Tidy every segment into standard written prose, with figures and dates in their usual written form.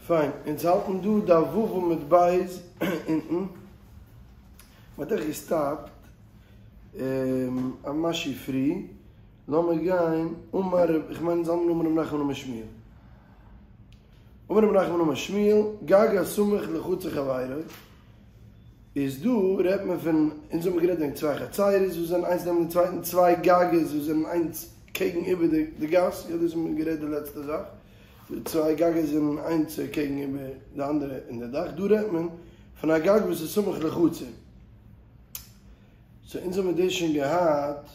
פיין, אונז האלטן דא דף ו' עמוד ב' אונטן, מ'האט דאך געסטאפט א משהו פרי, לאמיר גיין, אמר, איך מיין אונז האלטן אמר רב נחמן אמר שמואל. אמר רב נחמן אמר שמואל, גג הסמוך לחצר חברו, איז דא רעדט מען פון, אונז האבן גערעדט וועגן צוויי חצרות וואס זענען איינס נעבן דעם צווייטן, צוויי גגות וואס זענען איינס קעגן איבער די גאס, יא דאס האבן מיר גערעדט די לעצטע זאך, די צוויי גגות זענען איינס קעגן איבער די אנדערע אין די דאך, דא רעדט מען פון א גג וואס איז סמוך לחצר. סאו אונז האמיר דאס שוין געהאט,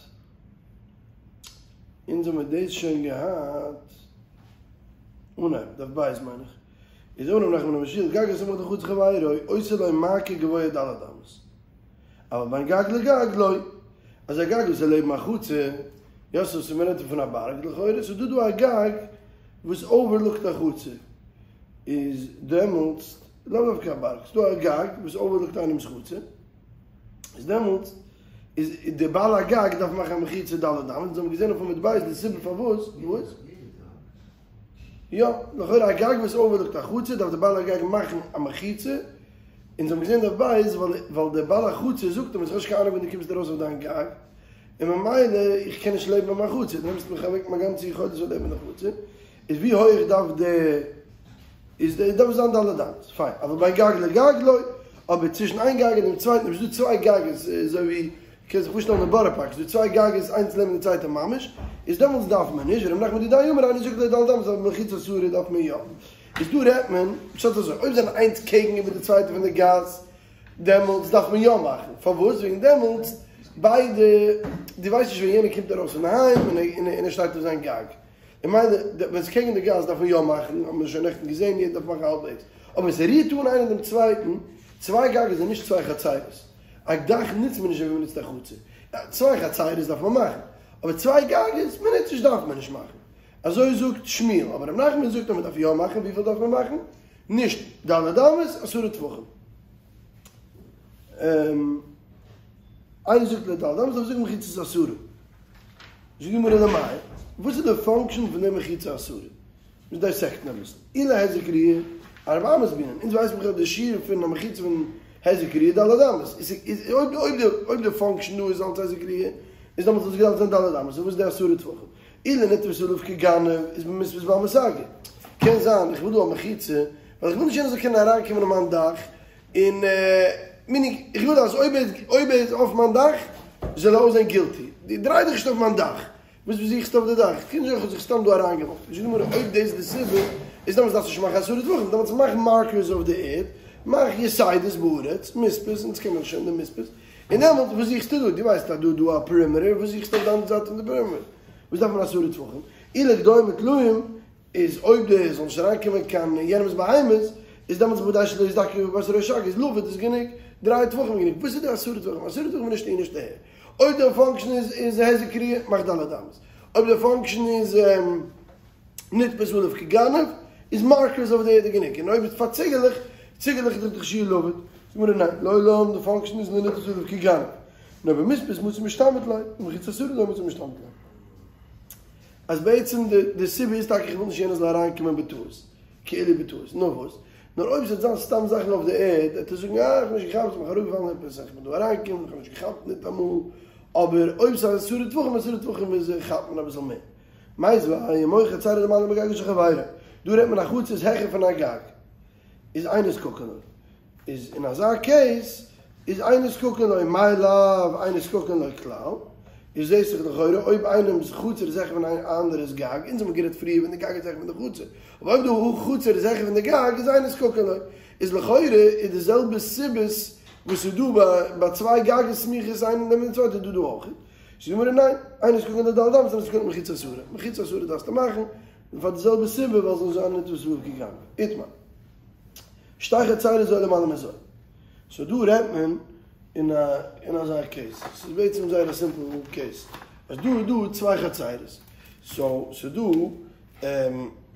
אונז האמיר דאס שוין געהאט אנהייב דף בית מיין איך, איז אמר רב נחמן אמר שמואל גג הסמוך לחצר חברו עושה לו מעקה גבוה ד' אמות, אבל בין גג לגג לא, אז א גג וואס איז לעבן א חצר, יא סאו ס'איז מ'רעדט פון א בארג לכאורה, ס'איז דא דא א גג וואס אווערלוקט א חצר, איז דעמאלטס, לאו דווקא א בארג, ס'איז דא א גג וואס אווערלוקט איינעמ'ס חצר, איז דעמאלטס איז די בעל הגג דארף מאכן א מחיצה ד' אמות, אונז האבן געזען אויף עמוד ב' די סיבה פארוואס, וואס? יא, לכאורה א גג וואס אווערלוקט א חצר דארף די בעל הגג מאכן א מחיצה, אונז האבן געזען דף ב' ווייל די בעל החצר זאגט אים אז איך האב נישט קיין אהנונג ווען דו קומסט ארויס אויף דיין גג, און ממילא איך קען נישט לעבן אין מיין חצר, דו נעמסט מיך אוועק מיין גאנצע יכולת צו לעבן אין די חצר, איז ווי הויעך דארף די איז די דארף זיין ד' אמות, פיין, אבל בין גג לגג לא, אבער צווישן איין גג און דעם צווייטן אויב ס'איז דא צוויי גגות אזוי ווי קענסט זיך פארשטעלן אין בארא פארק ס'איז דא צוויי גגות איינס לעבן די צווייטע ממש, איז דעמאלטס דארף מען נישט, ורב נחמן דידיה אמר אינו זקוק לד' אמות אבער מחיצה עשרה דארף מען יא. איז דא רעדט מען, פשט אזוי, אויב זענען איינס קעגן איבער די צווייטע פון די גאס, דעמאלטס דארף מען יא מאכן, פארוואס? וועגן דעמאלטס ביידע, דו ווייסט נישט ווען יענער קומט ארויס פון דערהיים און ער שטייט אויף זיין גג, און ממילא ווען ס'איז קעגן די גאס דארף מען יא מאכן, האט מען שוין נעכטן געזען יעדער דארף מאכן האלבוועגס, אבער ווען ס'רירט אן איינער דעם צווייטן, צוויי גגות זענען נישט צוויי חצרות, א דאך נוצט מען נישט אזוי ווי מ'נוצט א חצר, צוויי חצרות דארף מען מאכן, אבער צוויי גגות מ'נוצט נישט דארף מען נישט מאכן, אזוי זאגט שמואל, אבער ר' נחמן זאגט אז מ'דארף יא מאכן, וויפיל דארף מען מאכן? נישט ד' אמות, עשרה טפחים. אינו זקוק לד' אמות, אבער זאגט מחיצת עשרה. זאגט די גמרא למאי, וואס איז די פאנקשען פון די מחיצה עשרה? מ'מוז דייסעקטן אביסל. אי להיזק ראיה, ארבע אמות בעינן. אונז ווייסן בכלל די שיעור פון א מחיצה פון היזק ראיה ד' אמות. איז אויב אויב די אויב די פאנקשען דא איז אלץ היזק ראיה, איז דעמאלטס וואלט עס געדארפט זיין ד' אמות. און וואס איז די עשרה טפחים? אי לנתפס עליו כגנב איז במספות בעלמא סגי. קען זיין איך וויל דא א מחיצה ווייל איך וויל נישט יענער זאל קענען אריינקומען אין מיין דאך און מינינג איך וויל אז אויב ער אויב ער איז אויף מיין דאך זאל ער אויסזען גילטי. דו דריי דיך נישט אויף מיין דאך. וואס זוכסטו אויף די דאך? קען נישט זיין איך האב זיך סתם דא אריינגעווארפן. זאגט די גמרא אויב דאס איז די סיבה איז דעמאלטס דארפסטו נישט מאכן עשרה טפחים דעמאלטס מאך מארקערס אויף די ערד, מאך יתדות בארץ, מספות, אונז קען מען שוין די מספות, און דעמאלטס וואס זוכסטו דא? דו ווייסט אז דא איז דא א פערימעטער, וואס זוכסטו אויף די אנדערע זייט פון די פערימעטער? וואס דארף מען עשרה טפחים? אי לגדועים וטלאים איז אויב די זאל נישט אריינקומען קיין יענעמס בהמות, איז דעמאלטס בכדי שלא יזדקקו בבית ראש הגג איז לבוד איז גענוג, דריי טפחים איז גענוג, וואס איז די עשרה טפחים? עשרה טפחים איז נישט אהין נישט אהער. אויב די פאנקשען איז איז היזק ראיה, מאך ד' אמות. אויב די פאנקשען איז נתפס עליו כגנב, איז מארקערס אויף די ערד גענוג. און אויב איז פאר ציגעלעך, ציגעלעך איז דאך די שיעור לבוד. זאגט די גמרא ניין, לעולם די פאנקשען איז לנתפס עליו כגנב. נאר במספות מצי משתמיט ליה, במחיצה עשרה לא מצי משתמיט ליה. אז בעצם די די סיבה איז טאקע איך וויל נישט יענער זאל אריינקומען בטעות, כאילו בטעות, נאר וואס? נאר אויב ס'וועט זיין סתם זאכן אויף די ערד, וועט ער זאגן אה איך האב נישט געכאפט, ס'איז מיך אראפגעפאלן עפעס, איך בין דא אריינגעקומען, איך האב נישט געכאפט ניטאמאל, אבער אויב ס'איז עשרה טפחים, עשרה טפחים איז כאפט מען אביסל מער. מיתיבי, אם היו חצרות למעלה מגגו של חברו, דא רעדט מען א חצר איז העכער פון א גג, איז אינו זקוקין לו, איז אין אזא קעיס איז אינו זקוקין לו, מאי לאו אינו זקוקין לו כלל, איז זעהסט דאך לכאורה אויב איינעמס חצר איז העכער פון א אנדערעס גג, אונז האבן גערעדט פריער ווען די גג איז העכער פון די חצר, אבער אויב די חצר איז העכער פון די גג איז אינו זקוקין לו, איז לכאורה איז די זעלבע סיבות וואס איז דא ביי צוויי גגות סמיכות איינער נעבן די צווייטע איז דא דא אויך, זאגט די גמרא ניין, אינו זקוקין לד' אמות אינו זקוקין למחיצה עשרה, מחיצה עשרה דארפסטו מאכן, און פאר די זעלבע סיבה ווייל ס'זאל זיין נתפס עליו כגנב. איתמר. שתי חצרות זו למעלה מזו. סאו דא רעדט מען אין א אין אזא קעיס. ס'איז בעצם זייער א סימפל קעיס. אז דא איז דא צוויי חצרות. סאו ס'איז דא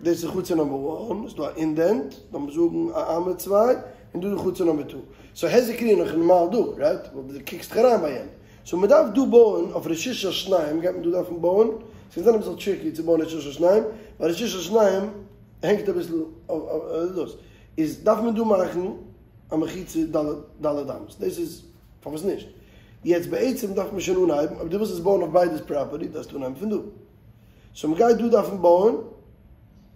דאס איז חצר נאמבער וואן, ס'איז דא א אינדענט, לאמיר זאגן א אמה צוויי, און דא איז חצר נאמבער טו. סאו היזק ראיה נאך נארמאל דא, רייט? ווייל דו קוקסט דיך אריין ביי יענעם. סאו מ'דארף דא בויען אויף רשות של שניים גייט מען דא דארפן בויען, ס'קען זיין אביסל טריקי צו בויען רשות של שניים, ווייל רשות של שניים. הענגט אביסל אויף דאס, איז דארף מען דא מאכן א מחיצה ד' אמות, דאס איז פארוואס נישט? יעצט בעצם דארף מען שוין אנהייבן, אויב דו ווילסט עס בויען אויף ביידעס פראפערטי דארפסטו אנהייבן פון דא, סאו מ'גייט דא דארפן בויען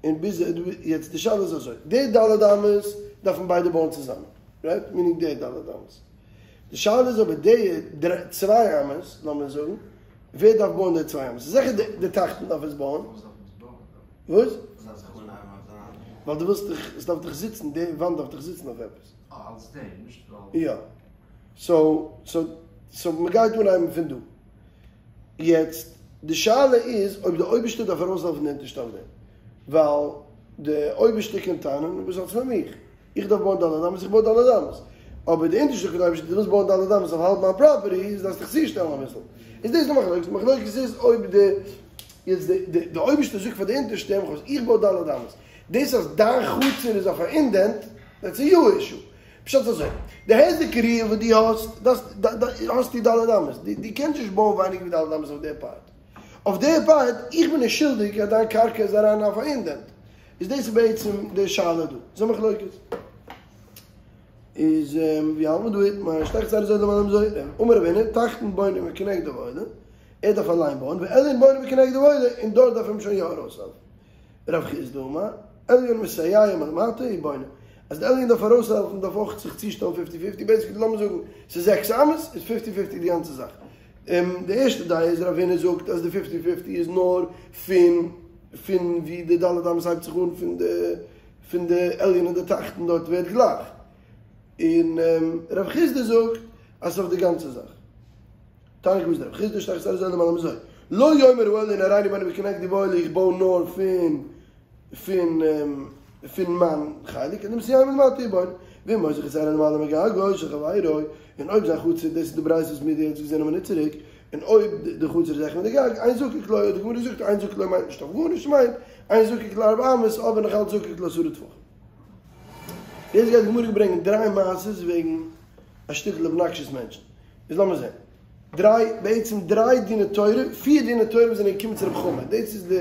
און ביז יעצט די שאלה איז אזוי, די ד' אמות דארפן ביידע בויען צוזאמען, רייט? מינינג די ד' אמות. די שאלה איז אבער די צוויי אמות, לאמיר זאגן, ווער דארף בויען די צוויי אמות? זיכער די תחתון דארף עס בויען. וואס? ווייל דו ווילסט דאך, עס דארף דאך זיצן, די וואנט דארף דאך זיצן אויף עפעס. אלס דעם, נישט ווייל. יא. סאו, סאו, סאו מ'גייט אנהייבן פון דא. יעצט, די שאלה איז אויב די אויבערשטער דארף ארויסהעלפן די אונטערשטע אויף דעם. ווייל די אויבערשטער קען טענה'ן, וואס האטס פון מיך? איך דארף בויען ד' אמות, איך בוי ד' אמות. אבער די אונטערשטע זאגט אויבערשטער דו ווילסט בויען ד' אמות אויף האלב מיין פראפערטי, איז דארפסט דיך צושטעלן אביסל. איז דאס די מחלוקת? די מחלוקת איז אויב די, יעצט די, די, די אויבערשטער זאגט פאר די אונטערשטע, איך בוי ד' אמות. דאס אז דיין חצר איז אויף א אינדענט, דעטס א יור אישו. פשט איז אזוי, די היזק ראיה וואס דו האסט, דאס, האסטו ד' אמות. דו, דו קענסט נישט בויען ווייניגער ווי ד' אמות אויף די פארט. אויף די פארט, איך בין נישט שולדיג אז דיין קרקע איז אריין אויף א אינדענט. איז דאס בעצם די שאלה דא. ס'איז א מחלוקת. איז ווי האלט מען דא? איתמר, שתי חצרות עולה למעלה מזו. אמר רב הונא, תחתון בונה מכנגדו ועולה, ער דארף אליין בויען, ועליון בונה מכנגדו ועולה, און דארט דארף אים שוין יא ארויסהעלפן. רב חסדא אמר, עליון מסייע מלמטה ובונה. אז די עליון דארף ארויסהעלפן דארף אויך זיך צושטעלן פיפטי פיפטי, בעיסיקלי לאמיר זאגן ס'איז זעקס אמות, איז פיפטי פיפטי די גאנצע זאך. די ערשטע דעה איז רב הונא זאגט אז די פיפטי פיפטי איז נאר פון פון ווי די ד' אמות הייבט זיך אן פון די פון די עליון און די תחתון דארט ווערט גלייך, און רב חסדא זאגט אז ס'איז אויף די גאנצע זאך. תניא כוותיה דרב חסדא שתי חצרות עולה למעלה מזו לא יאמר העליון הריני בונה מכנגדי ועולה איך בוי נאר פון פון פון מיין חלק אלא מסייע מלמטה ובונה ואם היתה חצרו למעלה מגגו של חברו און אויב זיין חצר דאס איז די ברייתא וואס מיר יעצט געזען א מינוט צוריק און אויב די חצר איז העכער פון די גג אין זקוק לו האט די גמרא געזאגט אין זקוק לו מיינט נישט אויף גארנישט מיינט אין זקוק לארבע אמות אבער נאך אלץ זקוק לעשרה טפחים. יעצט גייט די גמרא ברענגען דריי מעשות וועגן א שטיקל אבנאקשעס מענטשן. איז לאמיר זען. דריי, בעצם דריי דיני תורה, פיר דיני תורה וואס זענען געקומען צו רב חמא. דאס איז די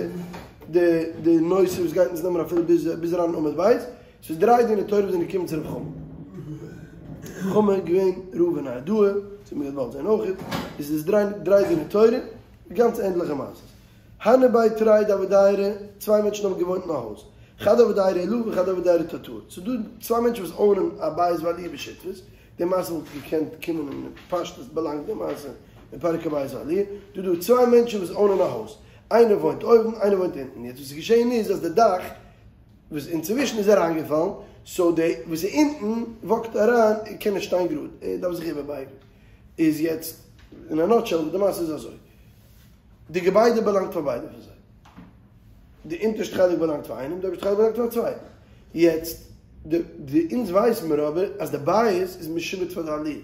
די די נושא וואס גייט אונז נעמען אפילו ביז ביז אריין אין עמוד ב'. ס'איז דריי דיני תורה וואס זענען געקומען צו רב חמא. רב חמא איז געווען רב אין נהרדעא, וואס מ'גייט באלד זען אויך. איז עס דריי דריי דיני תורה, גאנץ ענדליכע מעשות. הנהו בי תרי דהוו דיירי, צוויי מענטשן האבן געוואוינט אין א הויז. חד הוה דייר עילאה וחד הוה דייר תתאה. ס'איז דא צוויי מענטשן וואס אוינען א בית ועליה בשותפות. די מעשה וואלט געקענט קומען אין פשטות באלאנגט די מעשה אין פרק הבית ועליה. דא דא צוויי מענטשן וואס אוינען א הויז. איינער וואוינט אויבן איינער וואוינט אונטן. יעצט וואס איז געשען איז אז די דאך וואס אינצווישן איז אריינגעפאלן, סאו די וואס איז אונטן וואקט אריין ער קען נישט שטיין גראד, ער דארף זיך איבערבייגן. איז יעצט אין א נאטשעל די מעשה איז אזוי. די געביידע באלאנגט פאר ביידע פון זיי. די אונטערשטע חלק באלאנגט פאר איינעם, די אויבערשטע חלק באלאנגט פאר א צווייטן. יעצט, די די אונז ווייסן מיר אבער אז די בית איז משועבד פאר די עליה.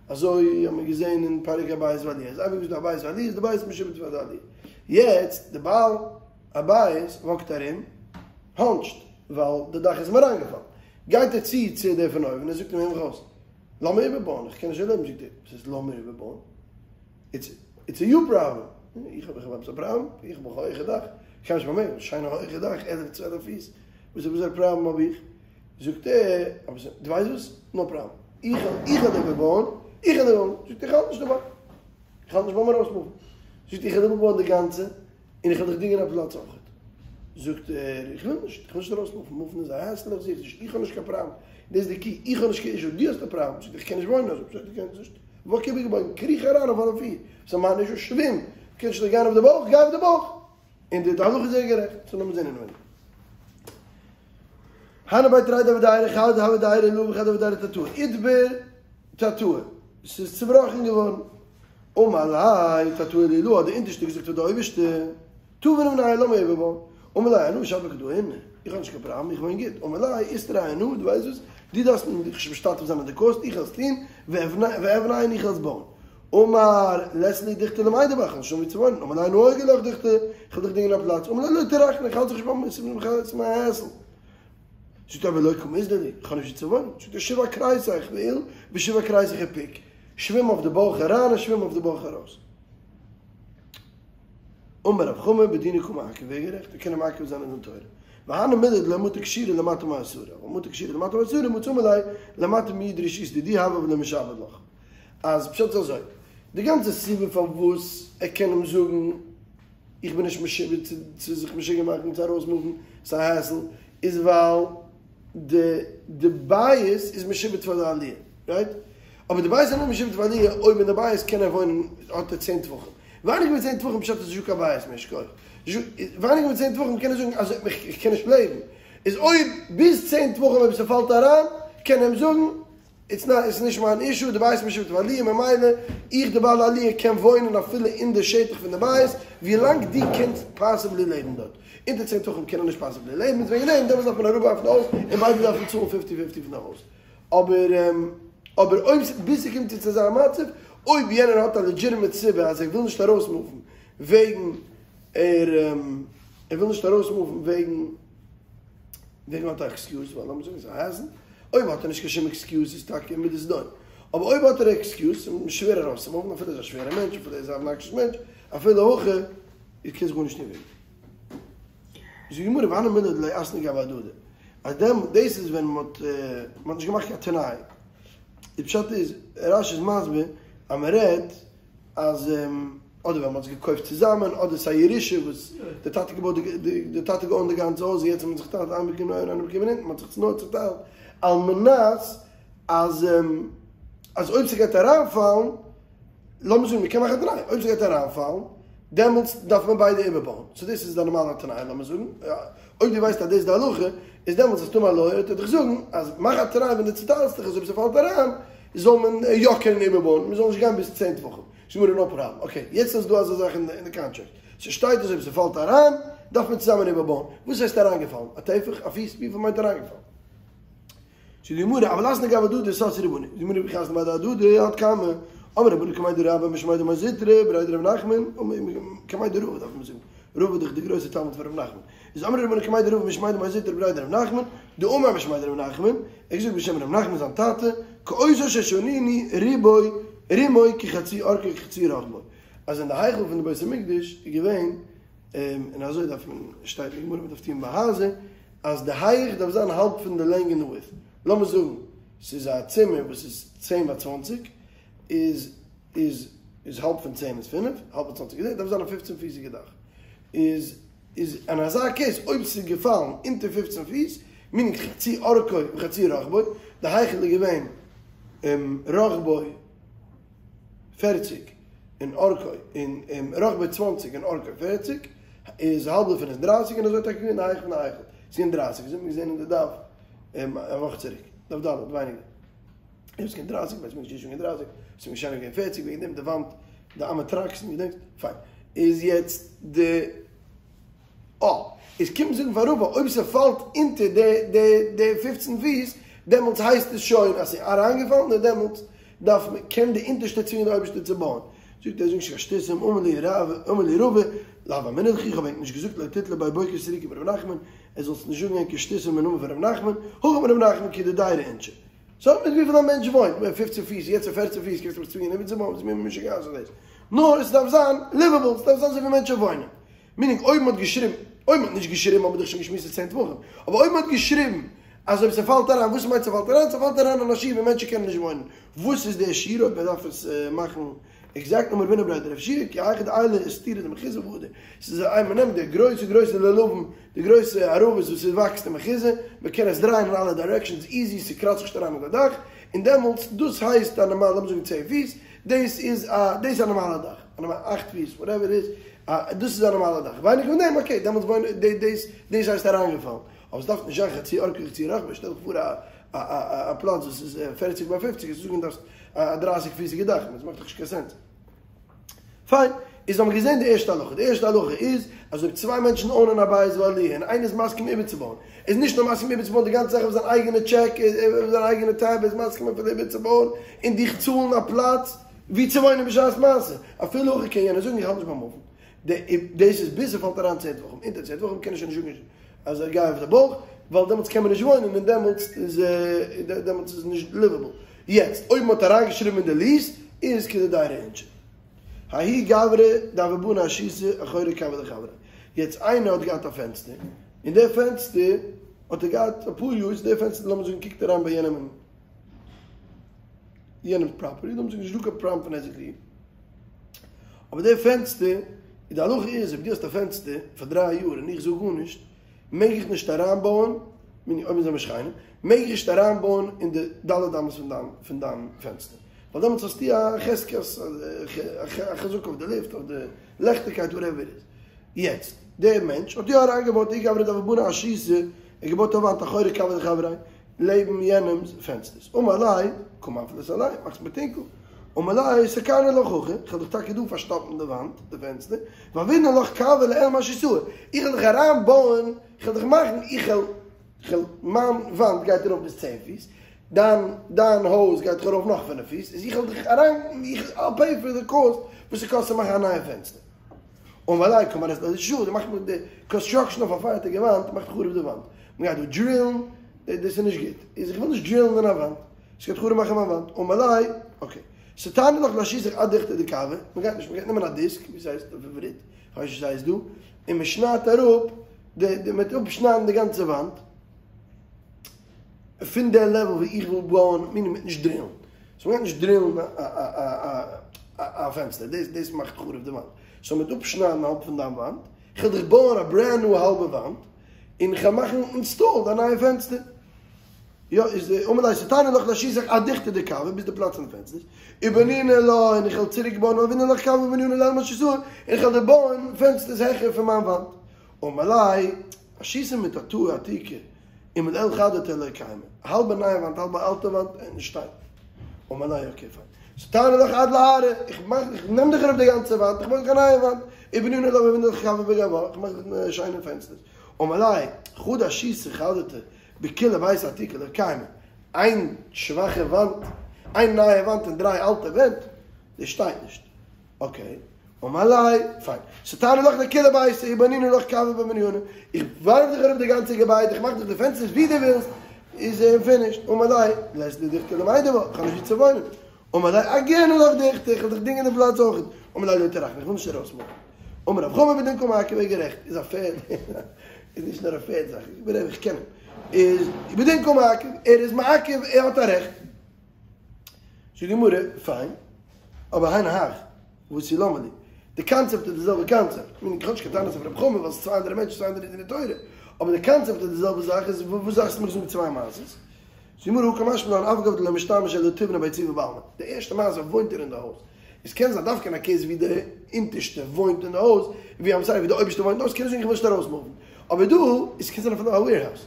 אזוי האט מען געזען אין פרק הבית ועליה. אז אייביג וואס איז דא א בית ועליה איז די בית משועבד פאר די עליה. יעצט, די בעל הבית וואקט ארום, האנטשט, ווייל די דאך איז אים אריינגעפאלן. גייט ער צו צו דער פון אויבן און ער זאגט אים הער מיך אויס, לאמיר איבערבויען, איך קען נישט אזוי לעבן. זאגט ער, וואס הייסט לאמיר איבערבויען? איטס איטס א יור פראבלעם. איך האב איך האב עפעס א פראבלעם? איך האב א הויכע דאך. איך קען נישט באמערקן, שיינע הויכע דאך, עלף צוועלף פיס. וואס וואס א פראבלעם האב איך? זאגט ער, אבער דו ווייסט וואס? נאו פראבלעם. איך איך וועל איבערבויען, איך וועל איבערבויען. זאגט ער, איך האלט נישט דערביי. איך האלט נישט ביים ארויסמופן. זאגט ער, איך וועל איבערבויען די גאנצע, און איך וועל דיך דינגען א פלאץ אויכעט. זאגט ער, איך וויל נישט, איך וויל נישט ארויסמופן, מופן איז א העסל, איך זוך נישט, איך האב נישט קיין פראבלעם. דאס איז די קי, איך האב נישט קיין אישו, דו האסט א פראבלעם. זאגט ער, איך קען נישט וואוינען אזוי. זאגט ער, דו קענסט נישט? וואק איבערגעבויגן, קריך אריין אויף אלע פיר, ס'איז מיין אישו, שווים, קענסט נישט גיין אויף די בויך, גיי אויף די בויך! און די הלכה איז זייער גערעכט, סאו לאמיר זען אינעווייניג. הנהו בי תרי דהוו דיירי חד הוה דייר עילאה וחד הוה דייר תתאה, איתבר תתאה, ס'איז צובראכן געווארן. אמר ליה תתאה לעילאה, האט די אונטערשטע געזאגט פאר די אויבערשטע. תא וניבניה לאמיר איבערבויען. אמר ליה אנא שפיר קא דאינא, איך האב נישט קיין פראבלעם, איך וואוין גוט. אמר ליה איסתרע אנא, דו ווייסט וואס, דו דארפסט נישט משתתף זיין אין די קאסט, איך וועל עס טון, ואיבנייה און איך וועל עס בויען. אמר לית לי דוכתא למידר ביה, איך האב נישט וואו צו וואוינען. אמר ליה אנא אוגר לך דוכתא, איך וועל דיך דינגען א פלאץ. אמר ליה לא טרחנא, איך האלט זיך נישט ביים, ס'איז מיר א העסל. זאגט ער אבער לא קא מזדן לי, איך האב נישט וואו צו וואוינען. זאגט ער שיב אכרעיתיך לעיל ושיב אכרעיתיך לפיק, שווים אויף די בויך אריין און שווים אויף די בויך ארויס. אמר רב חמא בדינא קא מעכב, ווער גערעכט, מיר קענען מעכב זיין אין דין תורה. והני מילי דלא מטא כשורא למטה מעשרה, אבל מטא כשורא למטה מעשרה מצי אמר ליה למטה מי' דרשותא דידי הוה ולא משעבד לך. אז פשט איז אזוי, די גאנצע סיבה פארוואס ער קען אים זאגן איך בין נישט משועבד צו זיך משוגע מאכן צו ארויסמופן ס'איז א העסל, איז ווייל די די בית איז משועבד פאר די עליה, רייט? אבער די בית איז נאר משועבד פאר עליה אויב אין די בית קען ער וואוינען האט ער צען טפחים, ווייניגער ווי צען טפחים פשט איז נישטא קיין בית מער, שכוח. ווייניגער ווי צען טפחים קען ער זאגן אז איך קען נישט לעבן, איז אויב ביז צען טפחים אויב ס'פאלט אריין קען ער אים זאגן איטס נאט איטס נישט מיין אישו די בית איז משועבד פאר עליה ממילא איך די בעל עליה קען וואוינען אפילו אין די שטח פון די בית ווילאנג דו קענסט פאסיבלי לעבן דארט. אונטער צען טפחים קען ער נישט פאסיבלי לעבן איז וועגן דעם דעמאלטס דארף מען אראפווארפן די הויז און ביידע דארפן צאלן פיפטי פיפטי פון די הויז. אבער אבער אויב ביז ס'קומט צו צו אזא מצב אויב יענער האט א לעדזשיטעמעט סיבה אז ער וויל נישט ארויסמופן וועגן ער ער וויל נישט ארויסמופן וועגן וועגן האט א עקסקיוז ווייל לאמיר זאגן ס'איז א העסל אויב האט ער נישט קיין שום עקסקיוז איז טאקע מידת סדום אבער אויב האט ער א עקסקיוז ס'איז שווער ארויסצומופן אפילו ער איז א שווערע מענטש אפילו ער איז א אבנאקשעס מענטש אפילו הכי איז קענסט גארנישט טון וועגן זאגט די גמרא והני מילי דלא אתני גבי הדדי אז דעם דאס איז ווען מ'האט מ'האט נישט געמאכט קיין תנאי די פשט איז רש"י איז מסביר אז מ'רעדט אז אדער ווען מ'האט עס געקויפט צוזאמען אדער ס'איז א ירושה וואס די טאטע געבויט די די טאטע געאונט די גאנצע הויז און יעצט האט מען זיך צוטיילט איינער באקומען אויבן איינער באקומען אונטן מ'האט זיך נאר צוטיילט על מנת אז אז אויב ס'גייט אריינפאלן לאמיר זאגן מ'קען מאכן א תנאי אויב ס'גייט אריינפאלן דעמאלטס דארף מען ביידע איבערבויען סאו דאס איז די נארמאלע תנאי לאמיר זאגן אויב דו ווייסט אז דאס איז די הלכה איז דעמאלטס וועסטו האבן א לויער וועט ער דיך זאגן אז מאך א תנאי ווען דו צוטיילסט דיך אז אויב ס'פאלט אריין זאל מען יא קענען איבערבויען, מען זאל נישט גיין ביז צען טפחים. זאגט די גמרא נאו פראבלעם. אקעי, יעצט איז דא אזא זאך אין די קאנטראקט. ס'שטייט אז אויב ס'פאלט אריין, דארף מען צוזאמען איבערבויען. וואס הייסט אריינגעפאלן? א טפח? א פיס? וויפיל מיינט אריינגעפאלן? זאגט די גמרא, אבל אתני גבי הדדי סתרו רבנן. זאגט די גמרא וכי אתני בהדי הדדי עד כמה. אמרי רבנן קמיה דרבה משמיה דמר זוטרא בריה דרב נחמן, קמיה דרבא דארף מען זאגן. רבא איז דאך די גרויסע תלמיד פון רב נחמן. איז אמרי רבנן קמיה דרבא משמיה דמר זוטרא בריה דרב נחמן, דאמר משמיה דרב נחמן, ער האט געזאגט בשם רב נחמן זיין טאטע, כאותו ששנינו רובו רומו כחצי אורכו כחצי רחבו, אז אין די היכל פון די בית המקדש איז געווען, און אזוי דארף מען, שטייט אין גמרא מען דארף טוען בהזה, אז די הייך דארף זיין האלב פון די לענג און די ווידט, לאמיר זאגן ס'איז א צימער וואס איז צען ביי צוואנציג, איז איז איז האלב פון צען איז פינף, האלב פון צוואנציג איז דארף זיין א פופצן פיסיגע דאך, איז איז אין אזא קעיס אויב ס'איז געפאלן אונטער פופצן פיס, מינינג חצי אורכו וחצי רחבו, די היכל איז געווען רחבו פערציג און אורכו און רחבו צוואנציג און אורכו פערציג, איז האלב דערפון איז דרייסיג און אזוי איז טאקע געווען די הייך פון די היכל, ס'איז געווען דרייסיג, אזוי האט מען געזען אין די דף א וואך צוריק, דף ד' ווייניגער. איז געווען דרייסיג, בית המקדש איז שוין געווען דרייסיג, ס'איז שוין געווען פערציג, וועגן דעם די וואנט, די אמה טראקסן, געדענקסט? פיין. איז יעצט די אה, איז קומט זאגן פאר רבא, אויב ס'פאלט אונטער די די די פופצן פיס, דעמאלטס הייסט עס שוין אז ס'איז אריינגעפאלן, און דעמאלטס דארף מען, קען די אונטערשטע צווינגען די אויבערשטע צו בויען. זאגט ער, זאג נישט קיין שטותים, אמר להו רב, אמר להו רבא, לאו אמינא לכו, איך האב ענק נישט געזאגט לא תיתלי בי בוקר סריקא ברב נחמן, ער זאלסט נישט זאגן ענקער שטותים אין נאמען פון ר' נחמן, הכי אמר ר' נחמן כדדירי אינשי. ס'האט מיט וויפיל א מענטש וואוינט, מער פופצן פיס, יעצט איז פערצן פיס, קענסט מיך צווינגען איבערצובויען, וואס מין משוגעת איז דאס? נאר עס דארף זיין ליוועבל, עס דארף זיין אזוי ווי מענטשן וואוינען. מינינג אויב מ'האט געשריבן, אויב מ'האט נישט געשריבן האבן מיר דאך שוין געשמועסט איז צען טפחים, אבער אויב מ'האט געשריבן אז אויב ס'פאלט אריין, וואס מיינט ס'פאלט אריין? ס'פאלט אריין אין א שיעור ווי מענטשן קענען נישט וואוינען. וואס איז דער שיעור אויב מ'דארף עס מאכן עקזעקט אמר רב הונא בריה דרב יהושע כי היכי דעיילי איסתירא דמחוזא והדר ס'איז א מען נעמט די גרויסע גרויסע לולבים די גרויסע ערבות וואס עס וואקסט אין מחוזא מען קען עס דרייען אין אלע דירעקשאנס איזי ס'קראצט זיך נישט אריין אין די דאך און דעמאלטס דאס הייסט א נארמאלע לאמיר זאגן צען פיס דאס איז א דאס איז א נארמאלע דאך א נארמאלע אכט פיס וואטעווער איט איז א דאס איז א נארמאלע דאך ווייניגער פון דעם אקעי דעמאלטס בוין דאס דאס הייסט אריינגעפאלן אבער ס'דארף נישט זיין חצי אורכו חצי רחבו שטעל דיך פאר א א א א פלאץ וואס איז פערציג ביי פופציג וועסטו זאגן דארפסט א דרייסיג פיסיגע דאך, דאס מאכט דאך נישט קיין סענס. פיין, איז האבן מיר געזען די ערשטע הלכה, די ערשטע הלכה איז אז אויב צוויי מענטשן אונען א בית ועליה און איינער איז מסכים איבערצובויען, איז נישט נאר מסכים איבערצובויען די גאנצע זאך אויף זיין אייגענע טשעק, אויף זיין אייגענע טעב, ער איז מסכים אפילו איבערצובויען און דיך צאלן א פלאץ ווי צו וואוינען בשעת מעשה, אפילו הכי קען יענער זאגן איך האלט נישט ביים מופן. דאס איז ביז ס'פאלט אריין צען טפחים, אונטער צען טפחים קען ער שוין נישט זאגן אז ער גייט אויף די בויך, ווייל דעמאלטס קען מען נישט וואוינען און דעמאלטס איז דעמאלטס איז נישט ליוועבל. יעצט אויב מ'האט אריינגעשריבן אין די ליעס איז כדדיירי אינשי. ההוא גברא דהוה בני אשיתא אחורי כווי דחבריה. יעצט איינער האט געהאט א פענסטער. און די פענסטער האט ער געהאט אפאר יאר, איז די פענסטער לאמיר זאגן קוקט אריין ביי יענעם אין יענעמ'ס פראפערטי, לאמיר זאגן נישט דא קיין פראבלעם פון היזק ראיה, אבער די פענסטער, די הלכה איז אויב דו האסט א פענסטער פאר דריי יאר און איך זאג גארנישט, מעג איך נישט אריינבויען, אויב מיר זענען שכנים, מעג איך נישט אריינבויען אין די ד' אמות פון דיין פון דיין פענסטער, ווייל דעמאלטס האסטו א חזקת, א חזקה אויף די לופט, אויף די לעכטיגקייט, וואטעווער איט איז. יעצט, דער מענטש האט יא אריינגעבויט ההוא גברא דהוה בני אשיתא, ער האט געבויט א וואנט אחורי כווי דחבריה, לעבן יענעמ'ס פענסטערס. אמר ליה, קא מאפלת עלי, מאכסט מיר טונקל. אמר ליה, סקרנא לך הכא, איך וועל דיך טאקע דא פארשטאפן די וואנט, די פענסטער, והוינא לך כווא לעיל מאשיתאי, איך וועל דיך אריין בויען, איך וועל דיך מאכן, איך וועל, איך וועל, מיין וואנט גייט ארויף ביז צען פיס, דיין, דיין הויז גייט דאך ארויף נאך פינף פיס, איז איך וועל דיך אריין, איך, I'll pay for the cost וואס ס'קאסט צו מאכן א נייע פענסטער. אמר ליה קא מהרסת לי אשיתאי, דו מאכסט מיר די קאנסטראקשען אויף א פארטיגע וואנט, מאכט חרוב די וואנט, מען גייט דא דרילן, דאס איז נישט גוט, איז איך וויל נישט דרילן אין א וואנט, עס גייט חרוב מאכן מיין וואנט, אמר ליה, אקעי, סטרנא לך לאשיתך עד דוכתא דכווא, מען גייט נישט, מען גייט נעמען א דיסק, ווי ס'הייסט אויף עברית, איך ווייס נישט ווי ס'הייסט דא, און מען שניידט אראפ, די, מען וועט אפשניידן די גאנצע וואנט, פון די לעוועל ווי איך וויל בויען, מיינט מען נישט דרילן, סאו מען גייט נישט דרילן א פענסטער, דאס דאס מאכט חרוב די וואנט, סאו מען וועט אפשניידן האלב פון דיין וואנט, איך וועל דיך בויען א ברענד ניו האלבע וואנט, און איך וועל מאכן אינסטאלד א נייע פענסטער. יא, איז די אמר ליה סטרנא לך לאשיתך עד דוכתא דכווא, ביז די פלאץ פון די פענסטערס, ובנינא לה, און איך וועל צוריק בויען והוינא לך כווא בנינא לעיל מאשיתאי, און איך וועל דיר בויען פענסטערס העכער פון מיין וואנט. אמר ליה, אשיתא מתתאה עתיקא, ומלעיל חדתא לא קיימא, א האלבע נייע וואנט האלבע אלטע וואנט און נישט שטיין. אמר ליה אקעי פיין. סטרנא לך עד לארעא, איך מאך איך נעם דיך אראפ די גאנצע וואנט, איך מאך דיך א נייע וואנט, ובנינא לה והוינא לך כווא בגווה, איך מאך דיך שיינע פענסטערס. אמר ליה, חדא אשיתא חדתא בכולה ביתא עתיקא לא קיימא, איין שוואכע וואנט, איין נייע וואנט און דריי אלטע ווענט, דאס שטייט נישט. אקעי, אמר ליה, פיין. סטרנא לך לכולה ביתא, ובנינא לך כווא בבנינא. איך ווארף דיך אראפ די גאנצע געביידע, איך מאך דיך די פענסטערס ווי דו ווילסט, איז און פינישט. אמר ליה, לית לי דוכתא למידר בה, איך האב נישט ווי צו וואוינען. אמר ליה, אגרנא לך דוכתא, איך וועל דיך דינגען די פלאץ אויך. אמר ליה, לא טרחנא, איך וויל נישט ארויסמופן. אמר רב חמא בדין קא מעכב, ער איז גערעכט, איז א פערד, איז נישט נאר א פערד זאך, איך קען אים. איז בדין קא מעכב, ער איז מעכב, ער האט א רעכט. זאגט די גמרא, פיין, אבער היינו הך, ותו למה לי? די קאנצעפט איז די זעלבע קאנצעפט, כ'מיין איך האב נישט קיין טענות אויף רב חמא ווייל ס'איז צוויי אנדערע מענטשן צוויי אנדערע דיני תורה, אבער די קאנצעפט איז די זעלבע זאך, איז וואס דארפסטו מיר זאגן צוויי מעשות? זאגט די גמרא הא קא משמע לן אף על גב דלא משתמש אלא תיבנא בעיצובה בעלמא, די ערשטע מעשה וואוינט ער אין די הויז, עס קען זיין דווקא אין א קעיס ווי די אונטערשטע וואוינט אין די הויז, ווי איים סארי ווי די אויבערשטע וואוינט אין די הויז קען ער זאגן איך וויל נישט ארויסמופן, אבער דא איז קען זיין אפילו א וועירהאוז,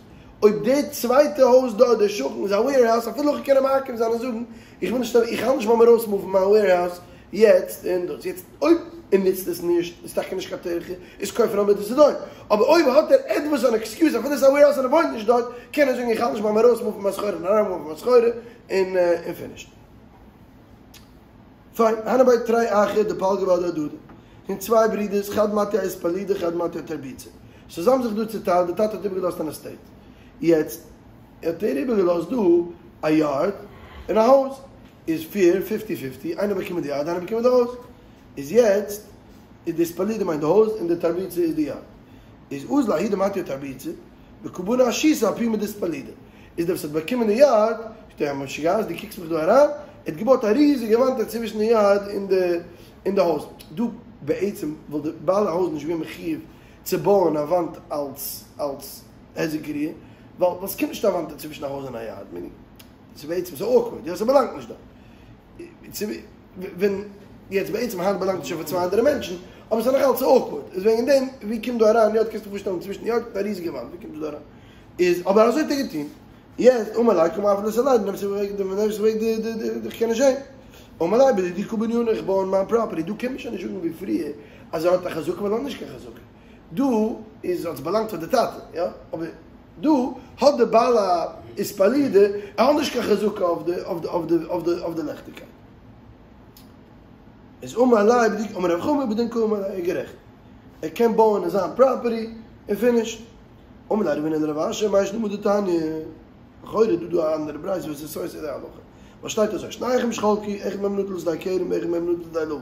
אויב די צווייטע הויז דארט די שכן איז א וועירהאוז אפילו איך קען אים מעכב זיין און זאגן איך וויל נישט איך האלט נישט ביים ארויסמופן מיין וועירהאוז יעצט און דאס יעצט אויב ער נוצט עס נישט איז טאקע נישט קיין טירחא איז כופין על מטת סדום, אבער אויב האט ער עטוואס אן עקסקיוז אפילו עס איז א וועירהאוז און ער וואוינט נישט דארט קען ער זאגן איך האלט נישט ביים ארויסמופן מיין סחורה און אריינמופן מיין סחורה און און פינישט. פיין, הנהו בי תרי אחי דפלגי בהדי הדדי, און צוויי ברידערס, חד מטי אאספלידא חד מטי אתרביצא. סאו זיי האבן זיך דא צוטיילט, די טאטע האט איבערגעלאזט אן עסטעיט. יעצט האט ער איבערגעלאזט דא א יארד און א הויז. איז פעיר פיפטי פיפטי, איינער באקומען די יארד איינער באקומען די הויז. איז יעצט איז די אספלידא מיינט די הויז און די תרביצא איז די יארד. איז אזל ההוא דמטי אתרביצא, וקא בני אשיתא אפומא דאספלידא. איז דער וואס האט באקומען די יארד, זאגט ער, משוגעת, דו קוקסט מיך דא אריין, ער האט געבויט א ריזיגע וואנט אינצווישן די יארד און די און די הויז. דא בעצם וואלט די בעל ההויז נישט געווען מחיוב צו בויען א וואנט אלס אלס היזק ראיה, ווייל ווייל ס'קומט נישט א וואנט אינצווישן א הויז און א יארד, מיינינג ס'איז בעצם ס'איז אוקווארד, יא ס'באלאנגט נישט דארט. ווען יעצט בעצם היינט באלאנגט עס שוין פאר צוויי אנדערע מענטשן, אבער ס'איז נאך אלץ אוקווארד, איז וועגן דעם ווי קומט דא אריין יארד קענסט דיך פארשטעלן צווישן יארד מיט א ריזיגע וואנט ווי קומט עס דא אריין? איז אבער אזוי האט ער געטון, יעצט אמר ליה קא מאפלת עלי, דו נעמסט אוועק די נעמסט אוועק די די די איך קען נישט זען, אמר ליה בדידי קא בנינא איך בוי אין מיין פראפערטי, דא קען מען שוין נישט זאגן ווי פריער אז ער האט א חזקה ווייל ער האט נישט קיין חזקה, דא איז האט עס באלאנגט פאר די טאטע, יא, אבער דא האט די בעל האספלידא ער האט נישט קיין חזקה אויף די אויף די אויף די אויף די אויף די לעכטיגקייט. איז אמר ליה בדידי אמר רב חמא בדין קאמר ער איז גערעכט ער קען בויען אין זיין פראפערטי און פיניש. אמר ליה רבינא לרב אשי מאי שנא מהא דתניא, לכאורה איז דא דא א אנדערע ברייתא וואס איז סותר די הלכה, ווייל שטייט אזוי, שני אחים שחלקו, אחד מהם נטל שדה כרם ואחד מהם נטל שדה לבן,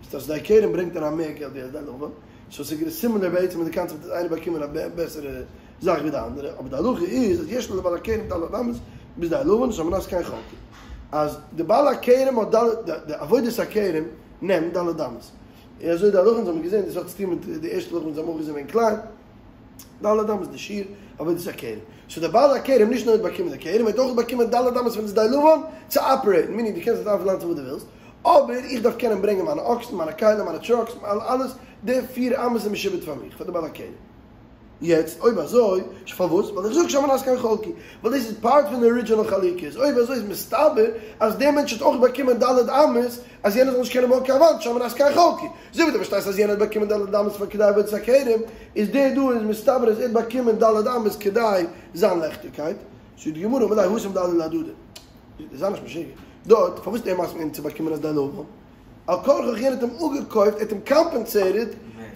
איז דאך שדה כרם ברענגט אריין מער געלט ווי א שדה לבן, סאו ס'איז סימילער בעצם מיט די קאנצעפט אז איינער באקומען א בעסערע. זאך ווי די אנדערע, אבער די הלכה איז אז יש לבעל הכרם ד' אמות בשדה הלבן שעל מנת כן חלקו, אז די בעל הכרם האט ד' די עבודת הכרם נעמט ד' אמות, און אזוי די הלכה אונז האבן געזען דאס האט צוטון מיט די ערשטע הלכה וואס אונז האבן אויך געזען וועגן כלאים, ד' אמות די שיעור עבודת הכרם, סאו די בעל הכרם נישט נאר האט באקומען די כרם ער האט אויך באקומען ד' אמות פון די שדה לבן צו אפערעיטן, מיינינג דו קענסט עס איינפלאנצן וואס דו ווילסט, אבער איך דארף קענען ברענגען מיינע אקסן, מיינע כלים, מיינע טראקס, אלעס, די פיר אמות איז משועבד פאר מיך, פאר די בעל הכרם. יעצט אויב אזוי, פארוואס? ווייל איך זאג שעל מנת כן חלקו, ווייל דאס איז פארט פון די ארידזשינעל חלוקה, איז אויב אזוי איז מסתבר אז דער מענטש האט אויך באקומען ד' אמות אז יענער זאל נישט קענען בויען קיין וואנט שעל מנת כן חלקו. אזוי ווי דו פארשטייסט אז יענער האט באקומען ד' אמות פאר כדי עבודת הכרם, איז דער דא איז מסתבר אז ער האט באקומען ד' אמות כדי זיין לעכטיגקייט. זאגט די גמרא אמר ליה התם דעלו להדדי. זיי נישט משוגע. דארט, פארוואס האט ער מסכים געווען צו באקומען א שדה לבן? על כרחך יענער האט אים אפגעקויפט, ער האט אים קאמפענסעיטעד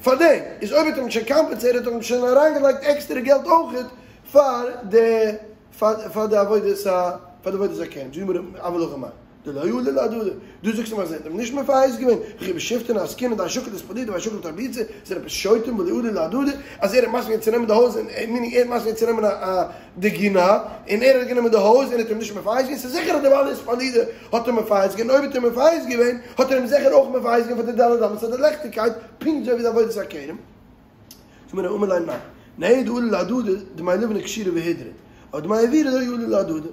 פאר דעם, איז אויב האט ער אים שוין קאמפענסעיטעד האט ער אים שוין אריינגעלייגט עקסטערע געלט אויכעט פאר די פאר די עבודת ה פאר די עבודת הכרם, זאגט די גמרא אבל הכא מאי דלא עלו להדדי, דו זאגסט אים אז ער האט אים נישט מפייס געווען, וכי בשבטין עסקינן דהאי שקיל אספלידי והאי שקיל תרביצא, זענען עפעס שוטים ולא עלו להדדי, אז ער האט מסכים געווען צו נעמען די הויז און מיינינג ער האט מסכים געווען צו נעמען א די גינה, און ער האט גענומען די הויז און האט אים נישט מפייס געווען, ס'איז זיכער אז די בעל אספלידא האט אים מפייס געווען, אויב האט ער מפייס געווען, האט ער אים זיכער אויך מפייס געווען פאר די ד' אמות פאר די לעכטיגקייט, פונקט אזוי ווי די עבודת הכרם. זאגט די גמרא אמר ליה ניין, נהי דעלו להדדי דמי לבנה קשירי והדרי, אבער דמי אוירא לא עלו להדדי,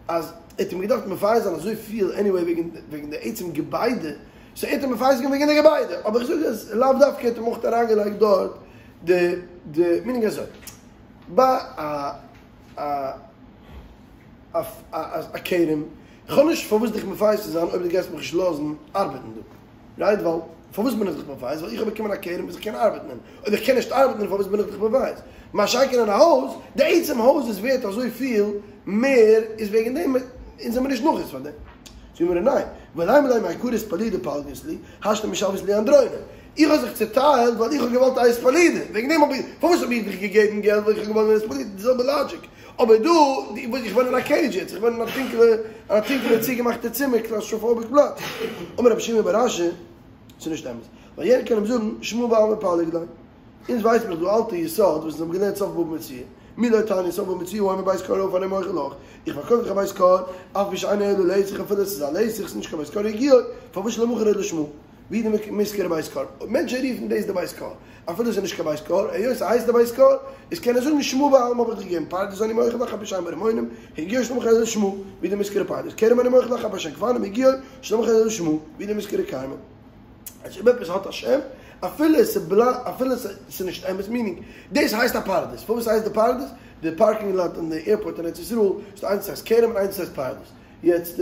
אז ער האט אים געדארפט מפייס זיין אזוי פיל עניוועי וועגן וועגן די עצם געביידע, סאו ער האט אים מפייס געווען וועגן די געביידע, אבער איך זאג אז לאו דווקא האט אים אויך אריינגעלייגט דארט די די מינינג אזוי. ביי א א א א כרם, איך האב נישט פארוואס דיך מפייס צו זיין אויב דו גייסט מיך נישט לאזן ארבעטן דא, רייט? ווייל פארוואס בין איך דיך מפייס? ווייל איך האב באקומען א כרם וואס איך קען ארבעטן אין, אויב איך קען נישט ארבעטן אין פארוואס בין איך דיך מפייס? מה שאין כן אין א הויז, די עצם הויז איז ווערט אזוי פיל מער, איז וועגן דעם אונז זעמיר נישט נחית פאר דעם. זאגט די גמרא ניין, ולימא ליה מעיקרא אספלידא פלגת לי, השתא משוית לי אנדרונא. איך האב זיך צוטיילט ווייל איך האב געוואלט א אספלידא, וועגן דעם האב איך, פארוואס האב איך דיך געגעבן געלט ווייל איך האב געוואלט אן אספלידא, די זעלבע לאגיק, אבער דא, איך וואוין אין א קעידזש יעצט, איך וואוין אין א טונקעלע, אין א טונקעלע צוגעמאכטע צימער, קלאסטראפאביק פלאץ. אמר רב שימי בר אשי, ס'איז נישט אמת, ווייל יענער קען אים זאגן, שמא בעלמא פליג ליה. אונז ווייסן מיר דא אלטע יסוד וואס אונז האבן געלערנט סוף בבא מציעא, מי לא תניא סוף בבא מציעא האומר בית כור עפר אני מוכר לך, איך פארקויף דיך א בית כור, אף על פי שאינו אלא לתך אפילו עס איז א לתך, ס'איז נישט קיין בית כור יגיעו, פארוואס שלא מכר אלא שמא? והוא דמישכר בית כור? מענטשן רופן דאס די בית כור, אפילו עס איז נישט קיין בית כור, היות ס'הייסט די בית כור, איז קען ער זאגן שמא בעלמא האב איך דיך געגעבן פרדס אני מוכר לך אף על פי שאין בו רימונים, הגיעו שלא מכר אלא שמא, והוא דמישכר פרדס, כרם אני מוכר לך אף על פי שאין גפנים, הגיעו שלא מכר אלא שמא, והוא דמישכר כרמא. אז אויב עפעס האט א שם, אפילו עס איז בלא, אפילו עס איז נישט אמת, מינינג, דאס הייסט א פרדס, פארוואס הייסט די פרדס? די פארקינג לאט אין די עירפארט אין ארץ ישראל, איז דא איינס וואס הייסט כרם און איינס וואס הייסט פרדס, יעצט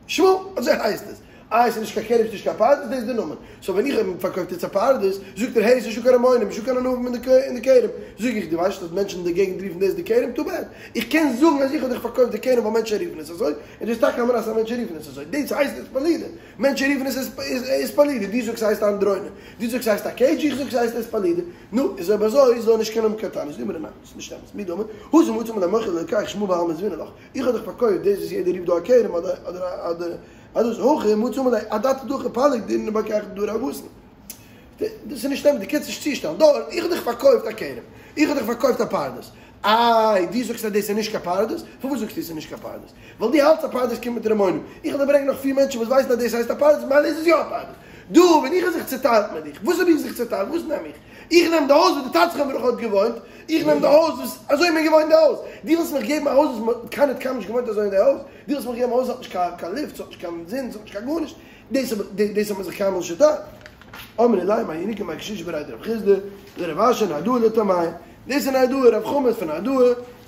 שמא, אזוי הייסט עס. איי עס איז נישט קיין כרם, עס איז נישט קיין פרדס, דאס איז די נאמען. סאו ווען איך האב אים פארקויפט יעצט א פרדס, זאגט ער העי עס איז נישטא קיין רימונים, נישטא קיין ענבים אין די כרם. זאג איך, דו ווייסט אז מענטשן אין די געגנט רופן דאס די כרם? טו בעד. איך קען זאגן אז איך האב דיך פארקויפט די כרם ווייל מענטשן רופן עס אזוי, און דאס איז טאקע א מין אז מענטשן רופן עס אזוי. דאס הייסט אספלידא. מענטשן רופן עס אספלידא. דו זאגסט ס'הייסט אנדרונא. דו זאגסט ס'הייסט א קעידזש, איך זאג ס'הייסט אספלידא. נו, איז אויב אזוי זאל נישט קענען האבן קיין טענות. זאגט די גמרא ניין, ס'איז נישט אמת. מי דמי? התם מצי אמר ליה מוכר ללוקח שמא בעלמא זבינא לך. איך האב דיך פארקויפט דאס וואס יעדער רופט דא א כרם אדער אדער אדער דאס הכא מצי אמר ליה אדעתא דהכי פליג דאינון ברקיחא דדרי אוותין. דאס איז נישט אמת, דו קענסט נישט צושטעלן דארט, איך האב דיך פארקויפט א כרם, איך האב דיך פארקויפט א פרדס, איי דו זאגסט אז דאס איז נישט קיין פרדס, פארוואס זאגסטו עס איז נישט קיין פרדס? ווייל דו האלטסט א פרדס קומט מיט רימונים, איך וועל דיר ברענגען נאך פיר מענטשן וואס ווייסן אז דאס הייסט א פרדס, ממילא איז עס יא א פרדס. דא ווען איך האב זיך צוטיילט מיט דיך, וואס האב איך זיך צוטיילט? וואס נעם איך? איך נעם די הויז וואס די טאטע זכרונו לברכה האט געוואוינט, איך נעם די הויז וואס אזוי איז מען געוואוינט די הויז, דו ווילסט מיך געבן א הויז וואס מען קיינער האט קיינמאל נישט געוואוינט אזוי אין די הויז, דו ווילסט מיך געבן א הויז וואס האט נישט קיין קיין לופט, ס'האט נישט קיין זון, ס'האט נישט קיין גארנישט, דאס האב דאס האט מען זיך קיינמאל נישט צוטיילט. אמרי ליה מר ינוקא מר קשישא בריה דרב חסדא לרב אשי נהרדעא לטעמיה, דאס איז נהרדעא, רב חמא איז פון נהרדעא,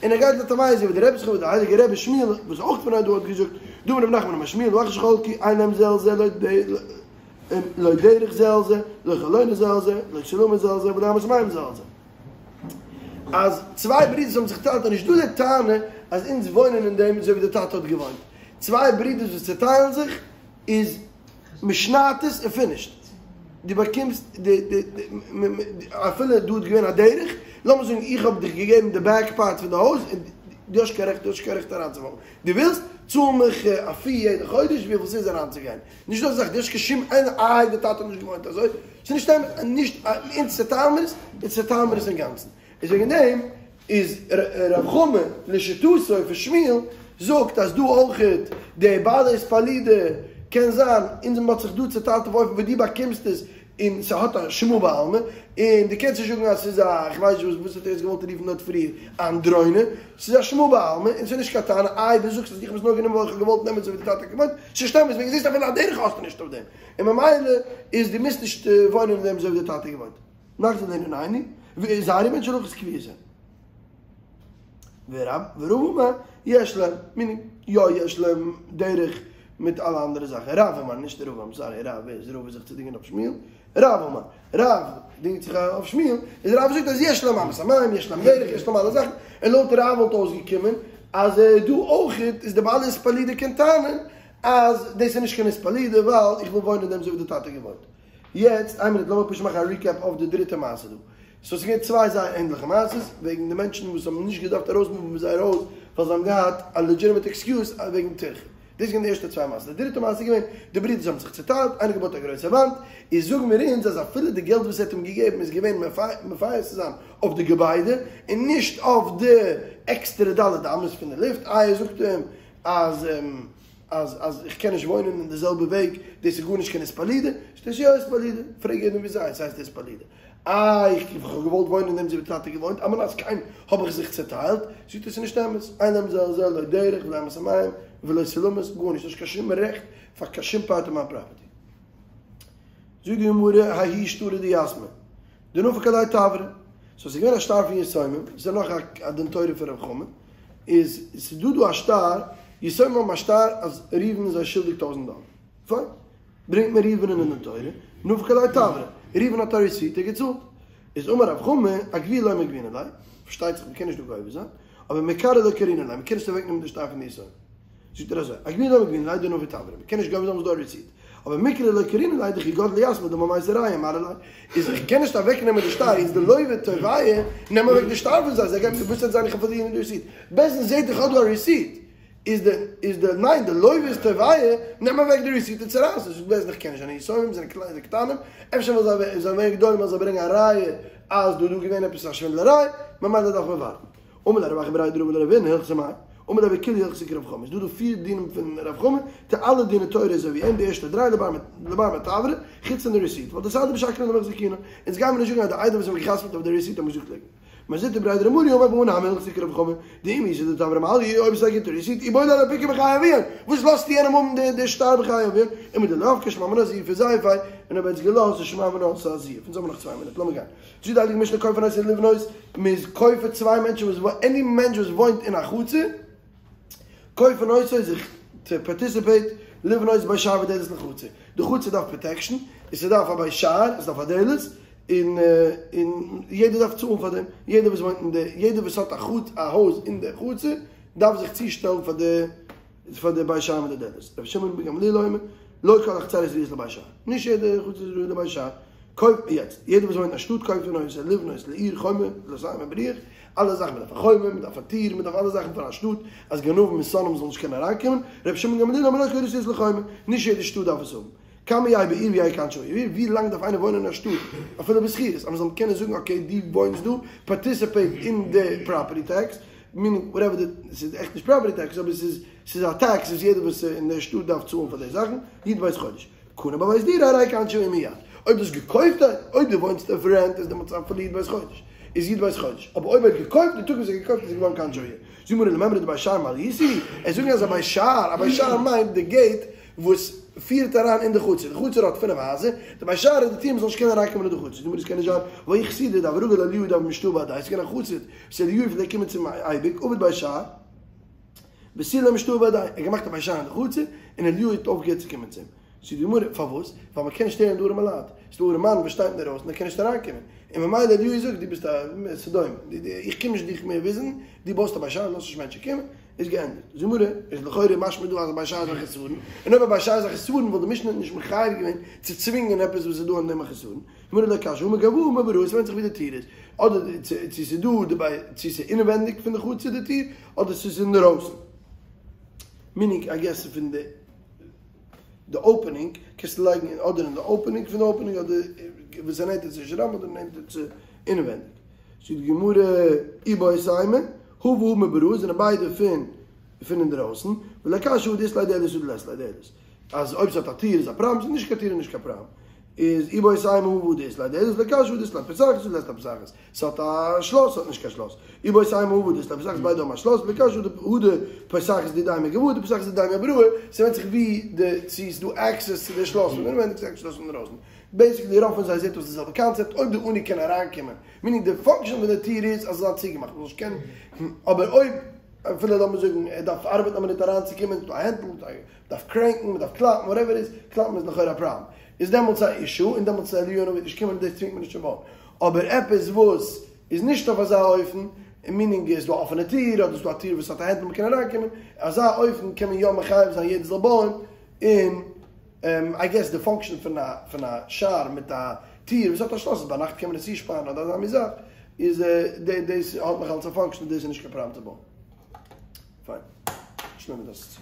און ער גייט לטעמיה אזוי ווי דער רבי זכרונו די הייליגע רבי שמואל וואס איז אויך פון נהרדעא האט געזאגט, דאמר רב נחמן אמר שמואל לאחר שחלקו אין להם זה אל זה לא דרך זה אל זה, לא חלונות זה אל זה, לא צלמות זה אל זה, ולא אמת מים זה אל זה. אז צוויי ברידערס האבן זיך צוטיילט איז נישט דא די טענה אז אונז וואוינען אין דעם אזוי ווי די טאטע האט געוואוינט. צוויי ברידערס וואס צוטיילן זיך איז מ'שניידט עס און פינישט. דו באקומסט די די אפילו דא איז געווען א דרך, לאמיר זאגן איך האב דיך געגעבן די בעק פארט פון די הויז און דו האסט קיין רעכט דו האסט נישט קיין רעכט אריינצופארן. דו ווילסט? צאל מיך א פי יעדע חודש וויפיל ס'איז אריינצוגיין. נישט דא אזא זאך, דו האסט קיין שום איינער איי די טאטע האט נישט געוואוינט אזוי, ס'איז נישט אמת, נישט אונז צעטיילן מיר עס, אונז צעטיילן מיר עס אינגאנצן, איז וועגן דעם. איז רב חמא לשיטתו פון שמואל זאגט אז דא אויכעט די בעל אספלידע קען זיין אונז מ'האט זיך דא צוטיילט אויף אופן ווי דו באקומסט עס און ס'האט א שמא בעלמא און דו קענסט נישט זאגן אז ס'איז א כ'ווייס נישט וואס וואס האט ער יעצט געוואלט רופן דארט פריער א אנדרונא ס'איז א שמא בעלמא און ס'איז נישט קיין טענה איי דו זאגסט אז איך האב עס נאר גענומען ווייל איך האב געוואלט נעמען אזוי ווי די טאטע האט געוואוינט ס'נישט אמת וועגן זעסט אפילו א דרך האסטו נישט אויף דעם און ממילא איז דו מוזט נישט וואוינען אין דעם אזוי ווי די טאטע האט געוואוינט. נחזור לענינינו, והזהרו בהן שהלכות קביעות הן. ורב ורבא אמר יש להם, מיינינג, יא יש להם דרך מיט אלע אנדערע זאכן, רב אמר, נישט רבא, איים סארי, רב איז רבא זיך צו דינגען אויף שמואל, רב אמר, רב דינגט זיך אויף שמואל, איז רב זאגט אז יש להם אמת המים, יש להם דרך, יש להם אלע זאכן, און לויט רב וואלט אויסגעקומען אז דא אויכעט איז די בעל איספלידא קען טענה'ן אז דאס איז נישט קיין איספלידא ווייל איך וויל וואוינען אין דעם אזוי ווי די טאטע געוואוינט. יעצט איין מינוט לאמיר פשוט מאכן א ריקעפ אויף די דריטע מעשה דא. סאו ס'איז געווען צוויי זייער ענדליכע מעשות וועגן די מענטשן וואס האבן נישט געדארפט ארויסמופן פון זייער הויז ווייל זיי האבן געהאט א לעדזשיטימעט עקסקיוז וועגן טירחה. דאס איז געווען די ערשטע צוויי מעשות. די דריטע מעשה איז געווען די ברידערס האבן זיך צוטיילט, איינער געבויט א גרויסע וואנט, איז זאגן מיר אונז אז אפילו די געלט וואס ער האט אים געגעבן איז געווען מפייס צו זיין אויף די געביידע און נישט אויף די עקסטערע ד' אמות פון די לופט. איי ער זאגט אים אז. אז אז איך קען נישט וואוינען אין די זעלבע וועג, דאס איז גארנישט קיין איספאלידע, ס'איז יא איספאלידע, פרעג יעדעם ווי זיי, ס'הייסט איספאלידע. איי איך האב געוואלט וואוינען אין דעם ווי די טאטע געוואוינט, על מנת כן האב איך זיך צעטיילט, זאגט ער ס'איז נישט אמת, אין להם זה על זה לא דרך ולא אמת המים ולא סולמות, גארנישט, נישט קיין שום רעכט פאר קיין שום פארט אין מיין פראפערטי. זאגט די גמרא, ההוא שטרא דיתמי. דנפק עליה תברא. סאו ס'איז געווען א שטר פון יתומים, דאס איז נאך א דין תורה פון רב חמא, איז ס'איז דא דא א שטר, יתומים האבן א שטר אז ראובן איז זיי שולדיג טויזענט דאלער. פיין. ברענגט מען ראובן'ען אין דין תורה, נפק עליה תברא. ראובן האט א רעסיט, ער האט געצאלט. איז אמר רב חמא, אגבויי לא מגבינן ליה, פארשטייט זיך מ'קען נישט דא גובה זיין, אבער מעיקרא לא קרינן ליה, מ'קען נישט אוועקנעמען די שטר פון די יתומים. זאגט ער אזוי, אגבויי לא מגבינן ליה דנפיק תברא, מ'קען נישט גובה זיין וואס דא א רעסיט, אבער מעיקרא לא קרינן ליה דכי גדלי יתמי דמי מייתי ראיה ומרעי ליה, איז איך קען נישט אוועק נעמען די שטר, איז די לוה תובע, נעם אוועק די שטר פון זיי, זיי גייען וואס וועט זיין איך האב פארלירן די רעסיט, בית דין זעהט איך האב דא א רעסיט, איז די איז די ניין די לוה איז תובע, נעם אוועק די רעסיט און צורייס עס, זאגט בית דין איך קען נישט זיינען יתומים זענען קליינע קטנים, אפשר ווען זיי זיי ווערן גדולים וועלן זיי ברענגען א ראיה אז דא איז דא געווען עפעס א שווינדלעריי, ממילא דארף מען ווארטן. אמר ליה רב אחא בריה דרבא לרבינא הלכתא מאי, אמר ליה בכולהו הלכתא כרב חמא, איז דא דא פיר דינים פון רב חמא, טו אלע דיני תורה אזוי ווי אים, די ערשטע דריי לבר מתברא, חוץ פון די רעסיט, ווייל דסהדי בשקרא לא מחזקינן, אונז גיימיר נישט זאגן אז די עדים וואס האבן געחתמעט אויף די רעסיט האבן געזאגט ליגנט. מר זוטרא בריה דרב מרי אמר בהא נמי הלכתא כרב חמא, דאם איתא דתברא מעליא, אויב עס איז א גוטע רעסיט, איבעי ליה לאפוקי מחיי אביהן, וואס לאזטו יענעם האבן די שטר בחיי אביהן, ומדלא אפקה שמע מינה זיופא זייפיה, און אויב ער האט עס געלאזט איז שמע מינה ס'איז א זיוף, אונז האבן נאך צוויי מינוט, לאמיר גיין. זאגט די הייליגע משנה כופין אותו לבנות, מען איז כופה צוויי מענטשן וואס וואוינען, עני מענטש וואס וואוינט אין א חצר, כופין אותו זיך צו פארטיסיפעיט לבנות בית שער ודלת לחצר, די חצר דארף פראטעקשן, און ס'דארף א בית שער, עס דארף א דלת, און און יעדער דארף צאלן פאר דעם, יעדער וואס וואוינט אין די, יעדער וואס האט א חצ א הויז אין די חצר דארף זיך צושטעלן פאר די פאר די בית שער מיט די דלת, רבי שמעון בן גמליאל אומר, לא כל החצרות ראויות לבית שער, נישט יעדע חצר איז ראוי לבית שער, קויף יעצט, יעדער וואס וואוינט אין א שטאט כופין אותו לבנות לעיר חומה דלתים ובריח, אלע זאכן, מען דארף א חומה, מען דארף א טיר, מען דארף אלע זאכן פאר א שטאט, אז גנבים און שונאים זאלן נישט קענען אריינקומען, רבי שמעון בן גמליאל אומר לא כל העיר ראויה לחומה, נישט יעדע שטאט דארף עס האבן. כמה יהא בעיר ויהיו כאנשי העיר, ווי לאנג דארף איינער וואוינען אין א שטאט, אפילו בשכירות, אז מען זאל קענען זאגן אקעי דו וואוינסט דא, פארטיסיפעיט אין די פראפערטי טעקס, מינינג וואטעווער די, ס'איז עכט נישט פראפערטי טעקס אבער ס'איז ס'איז א טעקס וואס יעדער וואס אין די שטאט דארף צאלן פאר די זאכן, י"ב חודש. קנה בבית דירה הרי כאנשי העיר מיד. אויב דו האסט געקויפט א, אויב דו וואוינסט אויף רענט איז דעמאלטס אפילו י"ב חודש, איז י"ב חודש, אבער אויב ער האט געקויפט די טאג וואס ער האט געקויפט איז ער געווארן כאנשי העיר. זאגט די גמרא למימרא דבית שער מעליותא היא, ער זאגט אז א בית שער, א בית שער מיינט די געיט וואס פירט אריין אין די חצר, די חצר האט פינף הייזער, די בית שער איז די טיר מ'זאל נישט קענען אריינקומען אין די חצר, זאגט די גמרא עס קען נישט זיין, והא ההוא חסידא דהוה רגיל אליהו דהוה משתעי בהדיה, ס'איז געווען א חסיד וואס אליהו פלעגט קומען צו אים אייביג, עבד בית שער, ותו לא משתעי בהדיה, ער האט געמאכט א בית שער אין די חצר, און אליהו האט אויפגעהערט צו קומען צו אים. זאגט די גמרא, פארוואס? ווייל מ'קען נישט שטערן די ארעמע לייט, ס'איז דא ארעמאן וואס שטייט אינדערויסן ער קען נישט אריינקומען, און ממילא אליהו זאגט דו ביסט א סדום, איך קום נישט דיך מער וויזן, דו בויסט א בית שער לאזט נישט מענטשן קומען, איז געענדיגט. זאגט די גמרא, איז לכאורה משמע דא אז א בית שער איז א חסרון, און אויב א בית שער איז א חסרון וואלט די משנה נישט מחייב געווען צו צווינגען עפעס וואס איז דא אין דעם א חסרון. גמרא לא קשיא, הא מגואי הא מבראי, עס ווענדט זיך ווי די טיר איז, אדער צו ס'איז דא די ביי צו ס'איז אינעווענדיג פון די חצר די טיר, אדער ס'איז אינדערויסן. מינינג איי געס פון די די אופענינג, קענסטו לייגן אדער אין די אופענינג פון די אופענינג אדער וואס איז נענטער צו רשות הרבים אדער נענטער צו אינעווענדיג. זאגט די גמרא, איבעית אימא, הא והא מבראי זענען ביידע פון פון אינדרויסן, ולא קשיא הא דאית ליה דלת הא דלית ליה דלת, אז אויב ס'האט א טיר איז א פראבלעם, ס'איז נישט קיין טיר איז נישט קיין פראבלעם, איז איבעית אימא הא והא דאית ליה דלת, ולא קשיא הא דאית ליה פותחת הא דלית ליה פותחת, ס'האט א שלאס ס'האט נישט קיין שלאס, איבעית אימא הא והא דאית ליה פותחת ביידע האבן א שלאס, ולא קשיא הא דפותחת דידיה מגואי הא דפותחת דידיה מבראי, ס'ווענדט זיך ווי די צו ס'איז דא עקסעס צו די שלאס פון אינעווענדיג צו עקסעס פון אינדרויסן, בעיסיקלי רוב פון זיי זעט אויס די זעלבע קאנצעפט, אויב די עני קען אריינקומען, מינינג די פאנקשען פון די טיר איז אז עס זאל זיין צוגעמאכט מ'זאל נישט קענען, אבער אויב אפילו לאמיר זאגן ער דארף ארבעטן א מינוט אריינצוקומען, ס'איז דא א הענטל, מ'דארף קרענקן, מ'דארף קלאפן, וואטעווער איט איז, קלאפן איז לכאורה א פראבלעם, איז דעמאלטס א אישו, און דעמאלטס איז אליהו הנביא וועט נישט קומען און דאס צווינגט מען נישט צו בויען. אבער עפעס וואס איז נישט אויף אזא אופן, מינינג איז דא א אפענע טיר, אדער איז דא א טיר וואס האט א הענטל מ'קען אריינקומען, אזא אופן קען מען יא מחייב זיין יעדער זאל בויען, און איי געס די פאנקשען פון א פון א שער מיט א טיר וואס האט א שלאס אז ביינאכט קען מען עס צושפארן אדער אזא מין זאך, איז דאס האט נאך אלץ א פאנקשען און דאס איז נישט קיין פראבלעם צו בויען. פיין. שלמה דאס צו.